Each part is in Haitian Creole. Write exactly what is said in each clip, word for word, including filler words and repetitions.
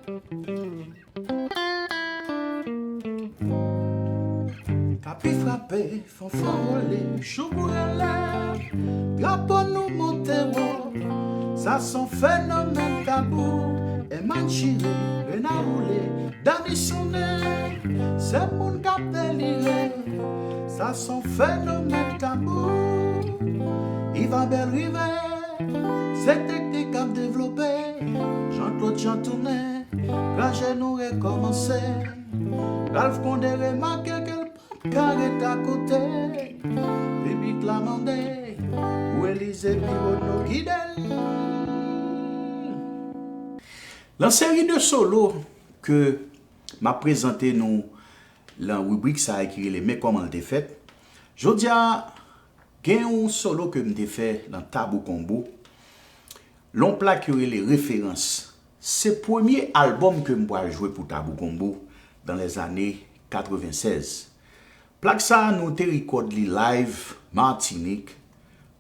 Tapi frape, fanfan wole, choukou rele, drapo nou monte wo. Sa se yon fenomèn tabou. Eman chire, rena woule, dani sonnen, se moun k ap delire. Sa se yon fenomèn tabou. Ivan Bèl rive, se teknik k ap devlope. Jean Claude Jean tounen, ranje nou rekòmanse. Ralph Condé remake ke l p ap ka ret akote. Piblik la mande pou Elize Pironneau gide l. Lan seri de solo ke m ap prezante nou lan ribrik sa a ki rele Men kòman l te fèt, jodi a, gen yon solo ke m te fè lan Tabou Konbo, lan yon plak yo rele Referans. Se premye albòm ke m pral jwe pou Tabou Konbo dan lèzane katrevensèz. Plak sa a, nou te rekòd li live Matinik,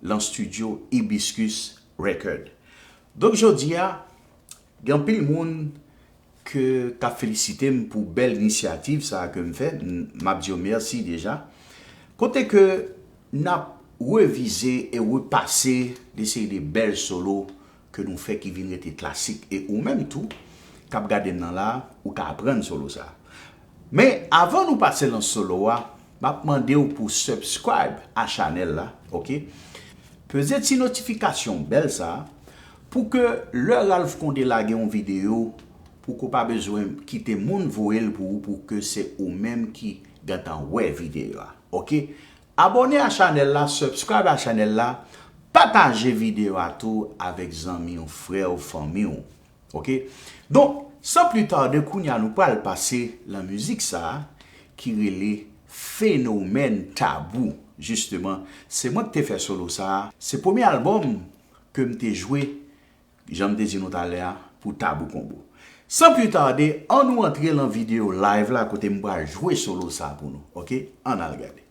lan estidyo Hibiscus Record. Donk, jodi a, gen anpil moun ke, k ap felisite m pou bèl inisyativ sa a ke m fè. M, m ap di yo mèsi deja. Kote ke n ap revize e repase de seri de bèl solo ke nou fè ki vin rete klasik. E ou menm tou, k ap gade m nan la, ou ka aprann solo sa a. Men, avan nou pase lan solo a, m ap mande w pou subscribe a chanèl la, oke? Peze ti notifikasyon bèl sa a, pou ke lè Ralph Condé lage yon videyo, pou ke w pa bezwen kite moun voye l pou ou, pou ke se ou menm ki gentan wè videyo a, oke? Abòne a chanèl la, subscribe a chanèl la, pataje videyo a tou avèk zanmi w, frè w, fanmi w, oke? Donk, san pli tade, kounye a nou pral pase lan mizik sa a ki rele Fenomèn Tabou. Jisteman, se mwen ki te fè solo sa a. Se premye albòm ke m te jwe, jan m te di nou talè a, pou Tabou Konbo. San pli tade, ann nou antre lan videyo live la kote m pral jwe solo sa a pou nou, oke? Ann al gade.